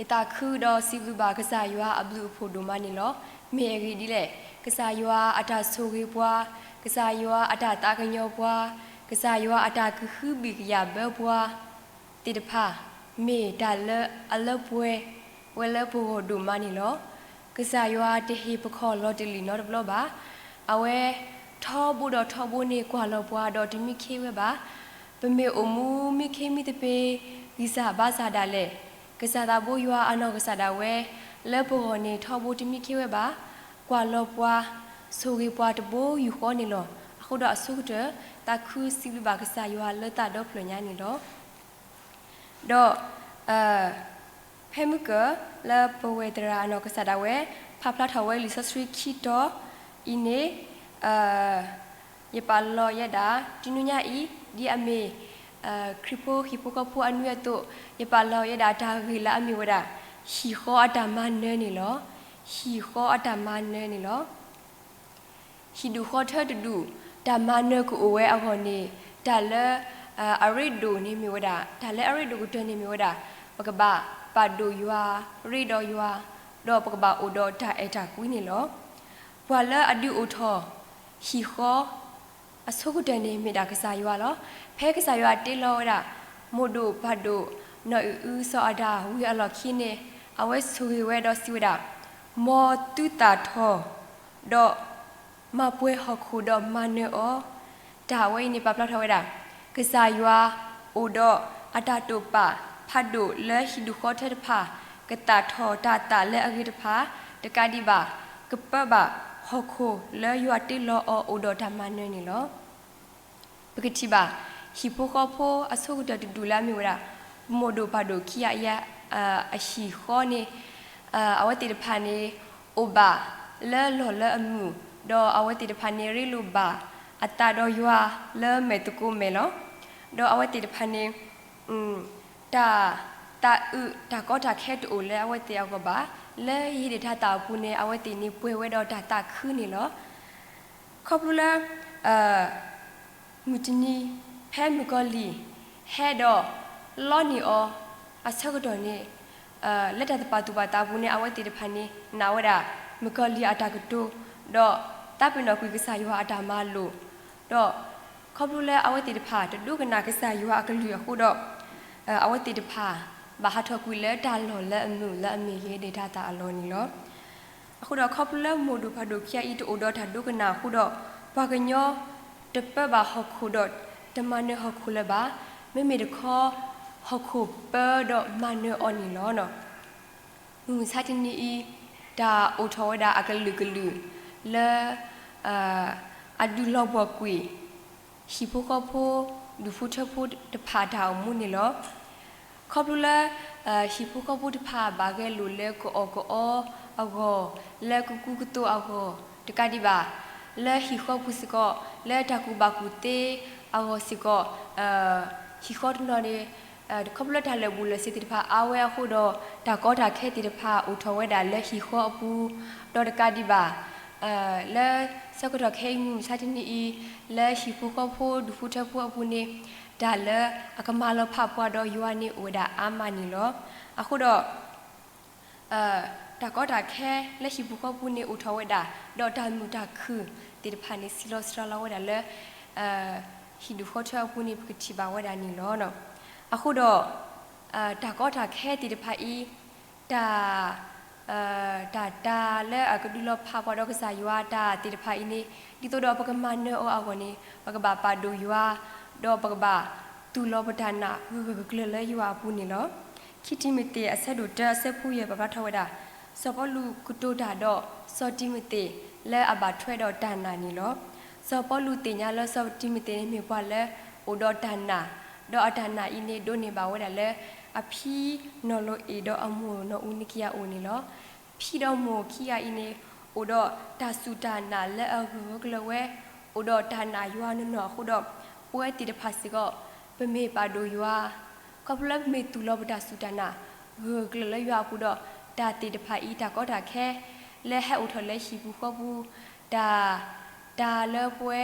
ယသးခုဒီးစံးဘျုးဘၣ်ကစၢ်ယွၤအဘျုးအဖှိၣ်ဒိၣ်မးန့ၣ်လီၤ. မ့ၢ်အဂ့ၢ်ဒ်လဲၣ်, ကစၢ်ယွၤအတၢ်ဆိၣ်ဂ့ၤပှၤ, ကစၢ်ယွၤအတၢ်သးကညီၤပှၤ, ကစၢ်ယွၤအတၢ်ကဟုဘံၣ်ကယာ်ဘၢပှၤသ့ၣ်တဖၣ်, မ့ၢ်တၢ်လၢအလၢပှဲၤဝဲလၢပဂီၢ်ဒိၣ်မးန့ၣ်လီၤ. ကစၢ်ယွၤတဟ့ၣ်ပခီၣ်လီၤတလံာ်နီတဘျီဘၣ်. အဝဲထီဘိဒီးထီဘိန့ၣ် ကွၢ်လီၤပှၤဒီးတမံခ့ဝဲဘၣ်. ပမ့ၢ်အိၣ်မူမံခ့မံသပ့ၤ ဂံၢ်စၢ်ဘါစၢ်ဒၣ်လဲာ်, ကစၢ်သးဘိယွၤအနီၢ်ကစၢ်ဒၣ်ဝဲ လၢပဂီၢ်န့ၣ်ထီဘိတမံခ့ဝဲဘၣ်. ကွၢ်လီၤပှၤ, ဆိၣ်ဂ့ၤပှၤတဘိယူၢ်ဃီန့ၣ်လီၤ. အဃိဒီးအဆိကတၢၢ် သးခုစံးဘျုးဘၣ်ကစၢ်ယွၤလၢသးဒီဖျၢၣ်ညါန့ၣ်လီၤ. ဒီး ဖဲမုၢ်ကၢၢ်လၢပဝဲၢ်သရၣ်အနီၢ်ကစၢ်ဒၣ်ဝဲ ဖးဖျါထီၣ်ဝဲလံာ်စီဆှံခံတီၤအံၤန့ၣ်, ယပာ်လီၤယဲဒၣ် တုၤနွံညါအံၤ ဒ်အမ့ၢ် ခရံာ်ဖိဟံၣ်ဖိဃီဖိအနွံအသိး, ယပာ်လီၤယဲဒၣ်တၢ်ဂ့ၢ်လၢအမ့ၢ်ဝဲဒၣ် ဟံၣ်ဃီအတၢ်မၤနၢၤန့ၣ်လီၤ. ဟံၣ်ဃီအတၢ်မၤနၢၤန့ၣ်လီၤ. ဟံၣ်ဒူၣ်ဃီထၢတဒူၣ် တၢ်မၤနၢၤကအိၣ်ဝဲအဂီၢ်န့ၣ် တၢ်လၢအရ့ဒိၣ်န့ၣ်မ့ၢ်ဝဲဒၣ်, တၢ်လၢအရ့ဒိၣ်ကတၢၢ်န့ၣ်မ့ၢ်ဝဲဒၣ် ပကဘၣ်ပာ်ဒိၣ်ယွၤ, ရ့ဒီးယွၤ, ဒီးပကဘၣ်အိၣ်ဒီးတၢ်အဲၣ်တၢ်ကွံန့ၣ်လီၤ. ပှၤလၢအဒုးအိၣ်ထီၣ်ဟံၣ်ဃီ အဆိကတၢၢ်န့ၣ်မ့ၢ်ဒၣ်ကစၢ်ယွၤလီၤ. ဖဲကစၢ်ယွၤတ့လီၤဝဲဒၣ် မိၢ်ဒိၣ်ပၢ်ဒိၣ် နီၢ်အံၣ်အုစီၤအၤဒၣ်ဝံၤအလီၢ်ခံန့ၣ် အဝဲဆိၣ်ဂ့ၤဝဲဒီးစံးဝဲဒၣ်, မ်သုသၣ်ထီၣ် ဒီးမၤပှဲၤဟီၣ်ခိၣ်ဒီးမၤနၢၤအီၤ. တၢ်ဝဲအံၤန့ၣ် ပာ်ဖျါထီၣ်ဝဲဒၣ် ကစၢ်ယွၤအိၣ်ဒီးအတၢ်တိာ်ပာ်ဖးဒိၣ်လၢဟံၣ်ဒူၣ်ဃီထၢတဖၣ် ကသၣ်ထီၣ်တၢ်သၣ်လၢအဂ့ၤတဖၣ်, တကးဒံးဘၣ် ကပၢဘၣ်ဟီၣ်ခိၣ်လၢယွၤတ့လီၤအီၤအိၣ်ဒီးတၢ်မၤနၢၤန့ၣ်လီၤ. ပကထံၣ်ဘၣ် ဟံၣ်ဖိဃီဖိအဆိကတၢၢ်တဒူၣ်လၢအမ့ၢ်ဝဲဒၣ် မိၢ်ဒိၣ်ပၢ်ဒိၣ်ခံဂၤအံၤ အဟံၣ်ဃီန့ၣ် အဝဲသ့ၣ်တဖၣ်န့ၣ် အိၣ်ဘၣ်လၢလီၢ်လၢအမုာ်, ဒီးအဝဲသ့ၣ်တဖၣ်န့ၣ် ရ့လိာ်ဘၣ်အသးဒီးယွၤလၢမဲာ်သကိးမဲာ်လီၤ. ဒီးအဝဲသ့ၣ်တဖၣ်န့ၣ် တၢ် သးအုးတၢ်ကီတၢ်ခဲတအိၣ်လၢအဝဲသ့ၣ်အဂီၢ်ဘၣ်. လၢဟံၣ်ဒၣ်တၢ်သၣ်အပူၤန့ၣ် အဝဲသ့ၣ်န့ၣ်ပှဲၤဝဲဒီးတၢ်သးခုန့ၣ်လီၤ. ခီဖျိလၢ မုၢ်တနံၤ ဖဲမုၣ်ကီၤလံၢ် ဟဲဒီးလီန့ၢ်အီၤအဆၢကတီၢ်န့ၣ် လၢတၢ်တပာ်သူၣ်ပာ်သးအပူၤန့ၣ် အဝဲသ့ၣ်တဖၣ်န့ၣ် နာ်ဝဲဒၣ် မုၣ်ကီၤလံၢ်အတၢ်ကတိၤ, ဒီးသးပ့ၤနီၣ်ကွံာ်ကစၢ်ယွၤအတၢ်မၤလိာ်, ဒီး ခီဖျိလၢအဝဲသ့ၣ်တဖၣ်တဒိကနၣ်ကစၢ်ယွၤအကလုၢ်အဃိဒီး အဝဲသ့ၣ်တဖၣ် ဘၣ်ဟးထီၣ်ကွံာ်လၢတၢ်လီၢ်လၢအမုာ်လၢအမ့ၢ်ဟံၣ်ဒၣ်တၢ်သၣ်အလီၢ်န့ၣ်လီၤ. အဃိဒီးခီဖျိလၢမိၢ်ဒိၣ်ပၢ်ဒိၣ်ခံဂၤအံၤတအိၣ်ဒီးတၢ်ဒိကနၣ်အဃိဒီး ပှၤကညီတပၢဘၣ်ဟီၣ်ခိၣ်ဒီးတမၤနၢၤဟီၣ်ခိၣ်လၢၤဘၣ်. မ့မ့ၢ်တခီ ဟီၣ်ခိၣ်ပၢဒီးမၤနၢၤအီၤန့ၣ်လီၤ. မုၢ်မဆါတနံၤအံၤ တၢ်အိၣ်ထီၣ်ဝဲဒၣ်အကလုာ်ကလုာ်လၢ အဒုးလီၤဘှီၣ်ကွံာ် ဟံၣ်ဖိဃီဖိ ဒူၣ်ဖိထၢဖိတဖၣ်အတၢ်အိၣ်မူန့ၣ်လီၤ. ခီဖျိလၢ ဟံၣ်ဖိဃီဖိတဖၣ်ဘၣ်ဂဲၤလိာ်လၢကအီၣ်ကအီအဂီၢ်, လၢကကူကသိးအဂီၢ်, တကးဒံးဘၣ် လၢဟံၣ်ဃီပူၤစ့ၢ်ကီး လၢတၢ်ကူၣ်ဘၣ်ကူၣ်သ့အဂီၢ်စ့ၢ်ကီး ဟံၣ်ဃီတနီၤန့ၣ် ခီဖျိလၢတၢ်လၢာ်ဘူၣ်လၢာ်စ့ၤသ့ၣ်တဖၣ်အါဝဲအဃိဒီး တၢ်ကီတၢ်ခဲသ့ၣ်တဖၣ်အိၣ်ထီၣ်ဝဲဒၣ်လၢဟံၣ်ဃီအပူၤ, ဒီးတကးဒံးဘၣ် လၢဆၢကတီၢ်ခဲအံၤမုၢ်မဆါတနံၤအံၤ လၢဟံၣ်ဖိဃီဖိဒူၣ်ဖိထၢဖိအပူၤန့ၣ် တၢ်လၢအကမၤလီၤဖးပှၤဒီးယွၤန့ၣ်အိၣ်ဝဲဒၣ်အါမးန့ၣ်လီၤ. အဃိဒီး တၢ်ကီတၢ်ခဲလၢဟံၣ်ဖိဃီဖိန့ၣ်အိၣ်ထီၣ်ဝဲဒၣ် ဒီးတၢ်မုာ်တၢ်ခုၣ်သ့ၣ်တဖၣ်န့ၣ် စံးလီၤစှၤလီၤဝဲဒၣ်လၢ ဟံၣ်ဒူၣ်ဃီထၢအပူၤန့ၣ် ပကထံၣ်ဘၣ်ဝဲဒၣ်န့ၣ်လီၤ. အဃိဒီး တၢ်ကီတၢ်ခဲသ့ၣ်တဖၣ်အံၤ တၢ် တၢ် တၢ်လၢအကဒုးလီၤဖးပှၤဒီးကစၢ်ယွၤတၢ်သ့ၣ်တဖၣ်အံၤန့ၣ် ဒ်သိးဒီးပကမၤနၢၤအီၤအဂီၢ်န့ၣ် ပကဘၣ်ပာ်ဒိၣ်ယွၤ, ဒီးပကဘၣ်သူၣ်လီၤပတၢ်နာ်ဂၢၢ်ဂၢၢ်ကျၢၤကျၢၤလၢယွၤအပူၤန့ၣ်လီၤ. ခံတံၤမသ့းအဆၢဒိၣ်တၢအဆၢဖိယဲၢ်ပာ်ဖျါထီၣ်ဝဲဒၣ် စီၤပီလူးကတိၤတၢ်ဒီးစီၤတံၤမသ့း လၢအဘၣ်ထွဲဒီးတၢ်နာ်န့ၣ်လီၤ. စီၤပီလူးသ့ၣ်ညါလၢစီၤတံၤမသ့းန့ၣ်မ့ၢ်ပှၤလၢအိၣ်ဒီးတၢ်နာ်, ဒီးအတၢ်နာ်အံၤန့ၣ်ဒိးန့ၢ်ဘၣ်ဝဲဒၣ်လၢ အဖံနီၢ်လိအ့ၣ်ဒီးအမိၢ်နီၢ်အူန့ၣ်ခံဂၤအအိၣ်န့ၣ်လီၤ. ဖံဒီးမိၢ်ခံဂၤအံၤန့ၣ် အိၣ်ဒီးတၢ်စူၢ်တၢ်နာ်လၢအဂၢၢ်ဂၢၢ်ကျၢၤဝဲ, အိၣ်ဒီးတၢ်နာ်ယွၤနီၢ်နီၢ်အဃိဒီး ပဝဲသ့ၣ်တဖၣ်စ့ၢ်ကီး ပမ့ၢ်ပာ်ဒိၣ်ယွၤ, ခီဖျိလၢပမ့ၢ်သူၣ်လီၤပတၢ်စူၢ်တၢ်နာ် ဂၢၢ်ဂၢၢ်ကျၢၤလၢယွၤအပူၤဒီး တၢ်သ့ၣ်တဖၣ်အံၤ တၢ်ကီတၢ်ခဲ လၢဟဲအိၣ်ထီၣ်လၢဟံၣ်ပူၤဃီပူၤ, တၢ် တၢ်လၢပဝဲ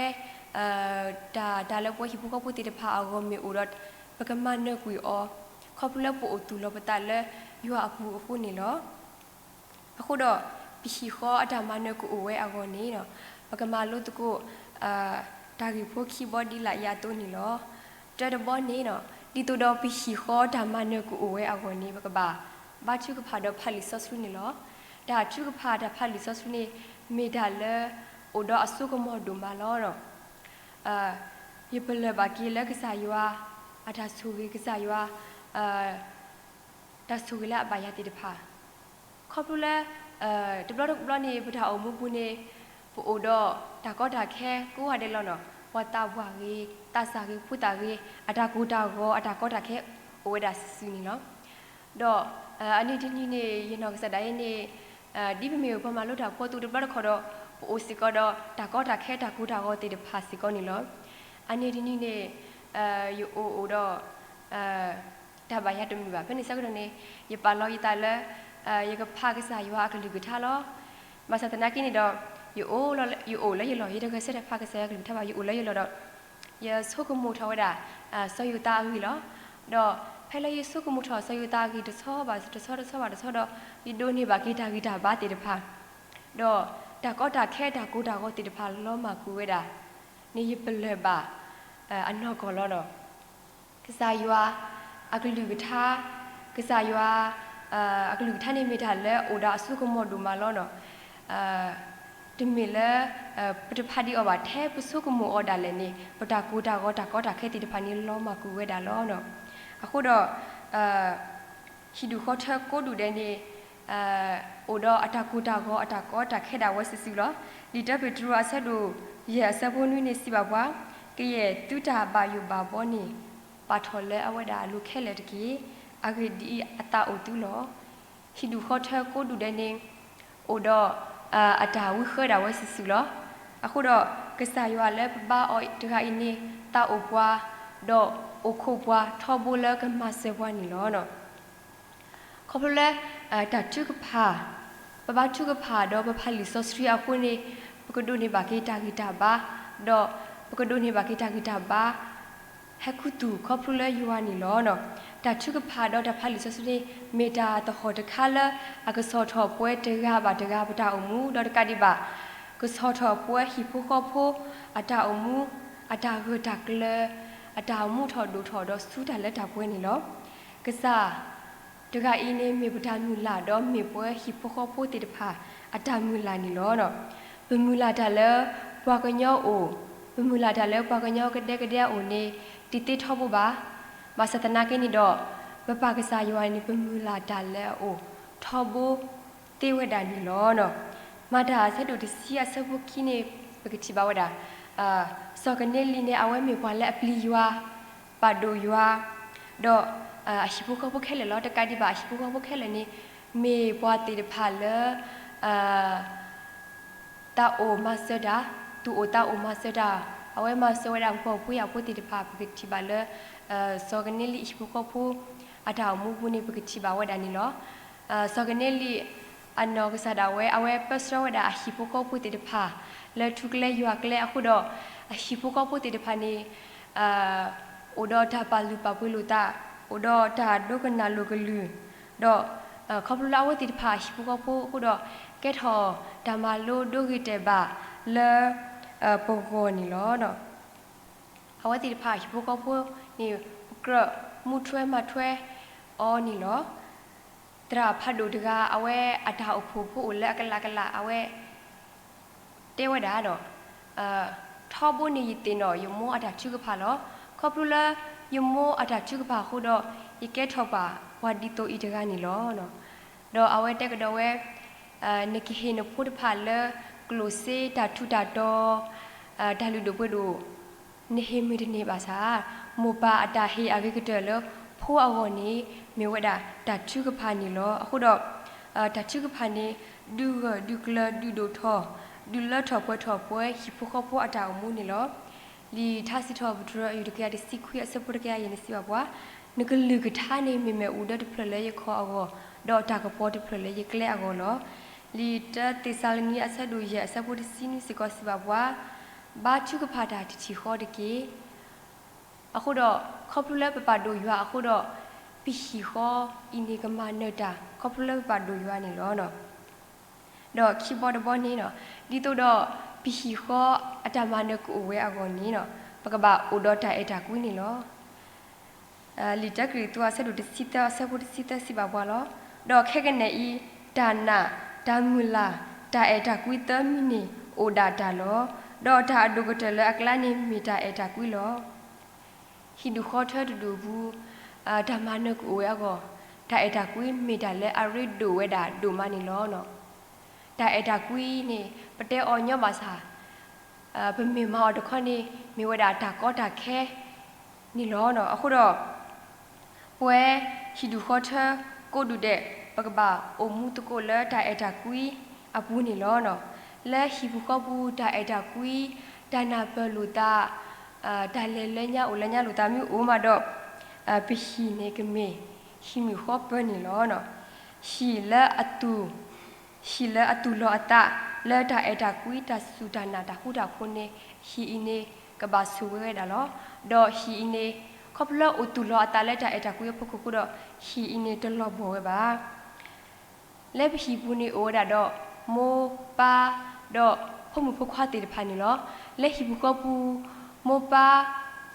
တၢ် တၢ်လၢပဝဲဟံၣ်ဖိဃီဖိသ့ၣ်တဖၣ်အဂီၢ်မ့ၢ်အိၣ်ဒီး ပကမၤနၢၤကွံာ်အီၤ, ခီဖျိလၢပအိၣ်သူၣ်လီၤပသးလၢ ယွၤအပူၤအဃိန့ၣ်လီၤ. အဃိဒီး ပဟံၣ်ဃီအတၢ်မၤနၢၤကအိၣ်ဝဲအဂီၢ်န့ၣ် ပကမၤလိသကိး တၢ်ဂ့ၢ်ဖိခံဘီဒ်လာ်အံၤအသိးန့ၣ်လီၤ. တၢတဘီန့ၣ် ဒ်သိးဒီးပဟံၣ်ဃီတၢ်မၤနၢၤကအိၣ်ဝဲအဂီၢ်န့ၣ် ပကဘၣ်ဘါထုကဖၣ်ဒီးဖးလံာ်စီဆှံန့ၣ်လီၤ. တၢ်ထုကဖၣ်တၢ်ဖးလံာ်စီဆှံန့ၣ် မ့ၢ်တၢ်လၢအိၣ်ဒီးအစိကမီၤဒိၣ်မးလီၤ. ယပလၢၢ်ဘၣ်က့ၤလၢကစၢ်ယွၤ အတၢ်ဆိၣ်ဂ့ၤ ကစၢ်ယွၤ တၢ်ဆိၣ်ဂ့ၤလၢအဘၣ်ယၤသ့ၣ်တဖၣ် ခီဖျိလၢ တဘျီတဘျီန့ၣ် ပတၢ်အိၣ်မူပူၤန့ၣ် ပအိၣ်ဒီးတၢ်ကီတၢ်ခဲကိးဂၤဒဲးလီၤနီၤ. ပှၤသးပှၢ်ဂ့ၤ, သးစၢ်ဂ့ၤ, ဖိသၣ်ဂ့ၤ, အတၢ်ကိၢ်တၢ်ဂီၤ အတၢ်ကီတၢ်ခဲ အိၣ်ဝဲဒၣ်စုာ်စုာ်န့ၣ်လီၤ. ဒီးအနံၤတနံၤန့ၣ် ယနီၢ်ကစၢ်ဒၣ်အံၤန့ၣ် ဒ်ပမ့ၢ်ပှၤမၤလိတၢ်ဖိအသိးတဘျီတခီၣ်ဒီး ပအိၣ်စ့ၢ်ကီးဒီးတၢ်ကီတၢ်ခဲတၢ်ကိၢ်တၢ်ဂီၤသ့ၣ်တဖၣ်စ့ၢ်ကီးန့ၣ်လီၤ. အနံၤတနံၤန့ၣ် ယအိၣ်အိၣ်ဒီး တၢ်ဘၣ်ယၤတမုာ်ဘၣ်. ဖဲန့ၣ်ဆၢကတီၢ်န့ၣ် ယပာ်လီၤယသးလၢ ယကဖးကစၢ်ယွၤအကလုၢ်ကထါလီၤ. ဘၣ်ဆၣ်သနာ်က့န့ၣ်ဒီး ယအိၣ်လၢယလီၢ် ယတဂဲၤဆၢထၢၣ်ဖးကစၢ်ယွၤအကလုၢ်ကထါဘၣ်. ယအိၣ်လၢယလီၢ်ဒီး ယဆိကမိၣ်ထီၣ်ဝဲဒၣ် စီၤယိၤသးအဂ့ၢ်လီၤ. ဒီးဖဲလၢယဆိကမိၣ်ထီၣ်စီၤယိၤသးအဂ့ၢ်တဆီဘၣ်တဆီ တဆီဘၣ်တဆီဒီး ယဒိးန့ၢ်ဘၣ်က့ၤတၢ်ဂံၢ်တၢ်ဘါသ့ၣ်တဖၣ် ဒီးတၢ်ကီတၢ်ခဲတၢ်ကိၢ်တၢ်ဂီၤသ့ၣ်တဖၣ်လီၤမၢ်ကွံာ်ဝဲဒၣ်န့ၣ် ယပလၢၢ်ဘၣ်အနီၢ်ကီၢ်လီၤ. ကစၢ်ယွၤအကလုၢ်ကထါ, ကစၢ်ယွၤ အကလုၢ်ကထါန့ၣ်မ့ၢ်တၢ်လၢအိၣ်ဒီးအစိကမီၤဒိၣ်မးလီၤ. တမ့ၢ်လၢ ပတဖးဒံးအီၤဘၣ်, ထဲပဆိကမိၣ်အီၤဒၣ်လဲာ်န့ၣ် ပတၢ်ကိၢ်တၢ်ဂီၤတၢ်ကီတၢ်ခဲသ့ၣ်တဖၣ်န့ၣ် လီၤမၢ်ကွံာ်ဝဲဒၣ်လီၤ. အဃိဒီး ဟံၣ်ဒူၣ်ဃီထၢကိးဒူၣ်ဒဲးန့ၣ် အိၣ်ဒီးအတၢ်ကိၢ်တၢ်ဂီၤအတၢ်ကီတၢ်ခဲဒၣ်ဝဲစုာ်စုာ်လီၤ. လံာ်တၢပ့းတရူးအဆၢဒိၣ်ယဲၢ်အဆၢဖိနွံန့ၣ်စံးဘၣ်ပှၤ, ကယဲၢ်သုတၢ်ဘၣ်ယိၣ်ဘၣ်ဘီန့ၣ် ပာ်ထီၣ်လၢအဝဲဒၣ်အလိၤခဲလၢာ်တက့ၢ်. အဂ့ၢ်ဒ်အံၤအသးအိၣ်သုလီၤ. ဟံၣ်ဒူၣ်ဃီထၢကိးဒူၣ်ဒဲးန့ၣ် အိၣ်ဒီး အတၢ်ဝံဃၢဒၣ်ဝဲစုာ်စုာ်လီၤ. အဃိဒီး ကစၢ်ယွၤလၢပဘါအီၤတဂၤအံၤန့ၣ် သးအိၣ်ပှၤ ဒီးအိၣ်ခိးပှၤထီဘိလၢကမၤစၢၤပှၤန့ၣ်လီၤ. ခီဖျိလၢ တၢ်ထုကဖၣ်, ပဘါထုကဖၣ်ဒီးပဖးလံာ်စီဆှံအဃိန့ၣ် ပကဒိးန့ၢ်ဘၣ်က့ၤတၢ်ဂံၢ်တၢ်ဘါ, ဒီးပကဒိးန့ၢ်ဘၣ်က့ၤတၢ်ဂံၢ်တၢ်ဘါ ဟဲခူသူၣ်ခီဖျိလၢယွၤန့ၣ်လီၤ. တၢ်ထုကဖၣ်ဒီးတၢ်ဖးလံာ်စီဆှံန့ၣ် မ့ၢ်တၢ်သဟီၣ်တခါလၢ အကဆီၣ်ထီၣ်ပဝဲတဂၤဘၣ်တဂၤပတၢ်အိၣ်မူ ဒီးတကးဒံးဘၣ် ကဆီၣ်ထီၣ်ပဝဲဟံၣ်ဖိဃီဖိ အတၢ်အိၣ်မူ အတၢ်ဂၢၢ်တၢ်ကျၢၤ အတၢ်အိၣ်မူထီၣ်ဒိၣ်ထီၣ်ဒီးဆူတၢ်လၢတၢ်ပှဲၤန့ၣ်လီၤ. ကစၢ် တဂၤအံၤန့ၣ်မ့ၢ်ပတၢ်မုၢ်လၢ် ဒီးမ့ၢ်ပဝဲဟံၣ်ဖိဃီဖိသ့ၣ်တဖၣ် အတၢ်မုၢ်လၢ်န့ၣ်လီၤ. ပမုၢ်လၢ်တၢ်လၢ ပှၤကညီအိၣ်, ပမုၢ်လၢ်တၢ်လၢပှၤကညီကဒဲကဒဲအအိၣ်န့ၣ် တသ့ထီဘိဘၣ်. ဘၣ်ဆၣ်သနာ်က့န့ၣ်ဒီး ပပၢ်ကစၢ်ယွၤန့ၣ် ပမုၢ်လၢ်တၢ်လၢအအိၣ်ထီဘိသ့ဝဲဒၣ်န့ၣ်လီၤ. မၤတၢ်အဆၢဒိၣ်တဆံအဆၢဖိခံန့ၣ် ပကထံၣ်ဘၣ်ဝဲဒၣ် စီၤကနဲလံန့ၣ် အဝဲမ့ၢ်ပှၤလၢအပျံၤယွၤ, ပာ်ဒိၣ်ယွၤ, ဒီး အဟံၣ်ဖိဃီဖိခဲလၢာ်လီၤ. တကးဒံးဘၣ် အဟံၣ်ဖိဃီဖိခဲလၢာ်န့ၣ် မ့ၢ်ပှၤသ့ၣ်တဖၣ်လၢ သးအိၣ်မၤစၢၤတၢ်, သူၣ်အိၣ်သးအိၣ်မၤစၢၤတၢ်, အဝဲမၤစၢၤဝဲဒၣ်ပှၤဖှီၣ်ဖိယာ်ဖိသ့ၣ်တဖၣ် ပကထံၣ်ဘၣ်လၢ စီၤကနဲလံအဟံၣ်ဖိဃီဖိ အတၢ်အိၣ်မူပူၤန့ၣ် ပကထံၣ်ဘၣ်ဝဲဒၣ်န့ၣ်လီၤ. စီၤကနဲလံ အနီၢ်ကစၢ်ဒၣ်ဝဲ အဝဲပၢဆှၢဝဲဒၣ်အဟံၣ်ဖိဃီဖိသ့ၣ်တဖၣ် လၢထူကျဲယွၤကျဲအဃိဒီး အဟံၣ်ဖိဃီဖိသ့ၣ်တဖၣ်န့ၣ် အိၣ်ဒီးတၢ်ပာ်လုၢ်ပာ်ပှ့ၤလိာ်သး, အိၣ်ဒီးတၢ်ဒိကနၣ်လိာ်ကလုၢ်, ဒီး ခီဖျိလၢအဝဲသ့ၣ်တဖၣ်အဟံၣ်ဖိဃီဖိအဃိဒီး ကဲထီၣ်တၢ်မၤလိဒိဂ့ၤတဲာ်ဘၣ်လၢ ပဂီၢ်န့ၣ်လီၤ. အဝဲသ့ၣ်တဖၣ်အဟံၣ်ဖိဃီဖိန့ၣ် ပကြၢးမူထွဲမၤထွဲအီၤန့ၣ်လီၤ. သရၣ်ဖးဒိၣ်တဂၤ အဝဲအတၢ်အိၣ်ဖှိၣ်ဖိအိၣ်လၢအကလးကလး အဝဲ တဲဝဲဒၣ်ဒီး ထီဘိန့ၣ်ယသ့ၣ်နီၣ်ယမိၢ်အတၢ်ထုကဖၣ်လီၤ. ခီဖျိလၢယမိၢ်အတၢ်ထုကဖၣ်အဃိဒီး ယကဲထီၣ်ပှၤ ပှၤဒ်သိးအံၤတဂၤန့ၣ်လီၤ. ဒီးအဝဲတဲကဒီးဝဲ နကဟ့ၣ်နဖိတဖၣ်လၢကျိၣ်စ့တၢ်ထူးတၢ်တီၤ တၢ်လုၢ်ဒိၣ်ပှ့ၤဒိၣ် နဟ့ၣ်မ့ၢ်တန့ၢ်ဘၣ်ဆၣ် မိၢ်ပၢ်အတၢ်ဟ့ၣ်အဂ့ၤကတၢၢ်လၢဖိအဂီၢ်န့ၣ် မ့ၢ်ဝဲဒၣ်တၢ်ထုကဖၣ်န့ၣ်လီၤ. အဃိဒီး တၢ်ထုကဖၣ်န့ၣ် ဒုးဂၢၢ်ဒုးကျၢၤဒုးဒိၣ်ထီၣ် ဒုးလၢထီၣ်ပှဲၤထီၣ်ပဝဲဟံၣ်ဖိဃီဖိအတၢ်အိၣ်မူန့ၣ်လီၤ. လံာ်ထါစံးထီၣ်ပတြၢၤအယုၢ်တကယၤတဆံခွံအဆၢဖိတကယၤယဲၢ်န့ၣ်စံးဘၣ်ပှၤ, နကလုၢ်ကထါန့ၣ် မ့ၢ်မ့ၣ်အူဒၢတဖျၢၣ်လၢယခီၣ်အဂီၢ်, ဒီးတၢ်ကပီၤတဖျၢၣ်လၢယကျဲအဂီၢ်လီၤ. လံာ်တၢသ့းစၤလနံအဆၢဒိၣ်ယဲၢ်အဆၢဖိတဆံနွံစ့ၢ်ကီးစံးဘၣ်ပှၤ, ဘါထုကဖၣ်တၢ်တထံၣ်ဃီတက့ၢ်. အဃိဒီး ခီဖျိလၢပပာ်ဒိၣ်ယွၤအဃိဒီး ပဟံၣ်ဃီအံၤန့ၣ်ကမၤနၢၤတၢ် ခီဖျိလၢပဘၣ်ဒိၣ်ယွၤန့ၣ်လီၤ. ဒီးခံဘီတဘီန့ၣ်, ဒ်သိးဒီးပဟံၣ်ဃီအတၢ်မၤနၢၤကအိၣ်ဝဲအဂီၢ်န့ၣ်, ပကဘၣ်အိၣ်ဒီးတၢ်အဲၣ်တၢ်ကွံန့ၣ်လီၤ. လံာ်တၢကရံၣ်သူး အဆၢဒိၣ်တဆံသၢ အဆၢဖိတဆံသၢစံးဘၣ်ပှၤလီၤ. ဒီးခဲကနံၣ်အံၤ, တၢ်နာ်, တၢ်မုၢ်လၢ်, တၢ်အဲၣ်တၢ်ကွံသၢမံၤန့ၣ်အိၣ်ဒၣ်တၢ်လီၤ. ဒီးတၢ်အဒိၣ်ကတၢၢ်လၢအကျါန့ၣ်မ့ၢ်တၢ်အဲၣ်တၢ်ကွံလီၤ. ဟံၣ်ဒူၣ်ဃီထၢတဒူၣ်အပူၤ, တၢ်မၤနၢၤကအိၣ်ဝဲအဂီၢ်, တၢ်အဲၣ်တၢ်ကွံမ့ၢ်တၢ်လၢအရ့ဒိၣ်ဝဲဒၣ်ဒိၣ်မးန့ၣ်လီၤ. တၢ်အဲၣ်တၢ်ကွံန့ၣ် ပတဲအီၤညီဘၣ်ဆၣ်, ပမ့ၢ်မၤအီၤတခီန့ၣ် မ့ၢ်ဝဲဒၣ်တၢ်ကီတၢ်ခဲန့ၣ်လီၤ. အဃိဒီး ပဝဲဟံၣ်ဒူၣ်ဃီထၢကိးဒူၣ်ဒဲး ပကဘၣ်အိၣ်မူသကိးလၢတၢ်အဲၣ်တၢ်ကွံအပူၤန့ၣ်လီၤ. လၢဟံၣ်ပူၤဃီပူၤ တၢ်အဲၣ်တၢ်ကွံ, တၢ်နၢ်ပၢၢ်လိာ်သး, တၢ်လဲၤလၢညါအိၣ်လၢညါလိာ်သးမ့ၢ်အိၣ်မးဒီး, ပဟံၣ်န့ၣ်ကမ့ၢ်ဟံၣ်မုၣ်ဃီပၢၤန့ၣ်လီၤ. ဟံၣ်လၢအတူၢ် ဟံၣ်လၢအတူၢ်လိာ်အသးလၢတၢ်အဲၣ်တၢ်ကွံ တၢ်စူၢ်တၢ်နာ်တၢ်ဃူတၢ်ဖိးန့ၣ်, ဟံၣ်အံၤန့ၣ်ကဘၣ်ဆိၣ်ဂ့ၤဝဲဒၣ်လီၤ. ဒီးဟံၣ်အံၤန့ၣ် ခီဖျိလၢအိၣ်တူၢ်လိာ်အသးလၢတၢ်အဲၣ်တၢ်ကွံအဖီခိၣ်အဃိဒီး, ဟံၣ်အံၤန့ၣ်တလီၤဘီၣ်ဝဲဘၣ်. လၢပဟံၣ်ပူၤန့ၣ်အိၣ်ဝဲဒၣ်ဒီး မိၢ်ပၢ် ဒီးဖိမုၣ်ဖိခွါသ့ၣ်တဖၣ်န့ၣ်လီၤ. လၢဟံၣ်ပူၤဃီပူၤ မိၢ်ပၢ်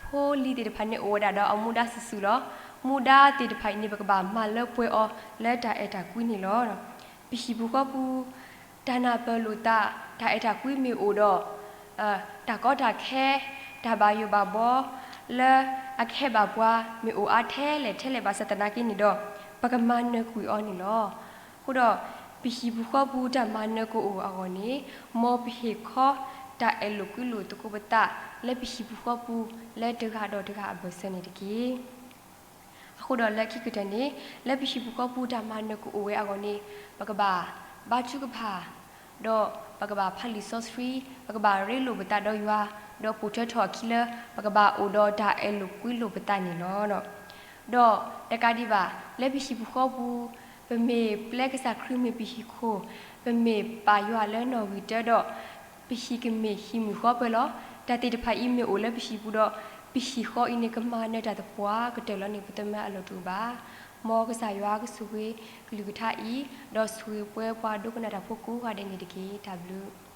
ဖိလံၤသ့ၣ်တဖၣ်န့ၣ်အိၣ်ဝဲဒၣ်ဒီးအမူဒါစုာ်စုာ်လီၤ. မူဒါသ့ၣ်တဖၣ်အံၤန့ၣ် ပကဘၣ်မၤလၢပှဲၤအီၤလၢတၢ်အဲၣ်တၢ်ကွံန့ၣ်လီၤ. ပဟံၣ်ပူၤဃီပူၤ တၢ်နၢ်ပၢၢ်လိာ်သး တၢ်အဲၣ်တၢ်ကွံမ့ၢ်အိၣ်ဒီး တၢ်ကီတၢ်ခဲ တၢ်ဘၣ်ယိၣ်ဘၣ်ဘီ လၢအကဟဲဘၣ်ပှၤ မ့ၢ်အိၣ်အါထဲလဲၣ်ထဲလဲၣ်ဘၣ်ဆၣ်သနာ်က့န့ၣ်ဒီး ပကမၤနၢၤကွံာ်အီၤန့ၣ်လီၤ. အဃိဒီး ပဟံၣ်ပူၤဃီပူၤတၢ်မၤနၢၤကအိၣ်အဂီၢ်န့ၣ် မ်ပဟ့ၣ်ခီတၢ်အဲၣ်လိာ်ကွံလိာ်သကိးပသး လၢပဟံၣ်ပူၤဃီပူၤ လၢတဂၤဒီးတဂၤအဘၢၣ်စၢၤန့ၣ်တက့ၢ်. အဃိဒီးလၢခံကတၢၢ်န့ၣ် လၢပဟံၣ်ပူၤဃီပူၤတၢ်မၤနၢၤကအိၣ်ဝဲအဂီၢ်န့ၣ် ပကဘၣ်ဘါထုကဖၣ် ဒီးပကဘၣ်ဖးလံာ်စီဆှံ, ပကဘၣ်ရ့လိာ်ပသးဒီးယွၤ, ဒီးပိာ်ထွဲထီၣ်အခံလၢ ပကဘၣ်အိၣ်ဒီးတၢ်အဲၣ်လိာ်ကွံလိာ်ပသးန့ၣ်လီၤ. ဒီးတကးဒံးဘၣ် လၢပဟံၣ်ပူၤဃီပူၤ ပမ့ၢ်ပျဲကစၢ်ခရံာ်မ့ၢ်ပဟံၣ်ခိၣ်, ပမ့ၢ်ပာ်ယွၤလၢနီၣ်ဂံၢ်တၢဒီး ပဟံၣ်ကမ့ၢ်ဟံၣ်မုၣ်ဃီပၢၤလီၤ. တၢ်သ့ၣ်တဖၣ်အံၤမ့ၢ်အိၣ်လၢပဟံၣ်ပူၤဒီး ပဟံၣ်ဃီအံၤန့ၣ် ကမၤနၢၤတၢ်သပှၢ်ကတၢၢ်လီၤန့ၣ် ပသးမၢအလီၢ်တအိၣ်ဘၣ်. မ်ကစၢ်ယွၤကဆိၣ်ဂ့ၤကလုၢ်ကထါအံၤ, ဒီးဆိၣ်ဂ့ၤပှၤဒိကနၣ်တၢ်ဖိကိးဂၤဒဲးန့ၣ်တက့ၢ်. တၢ်ဘျုး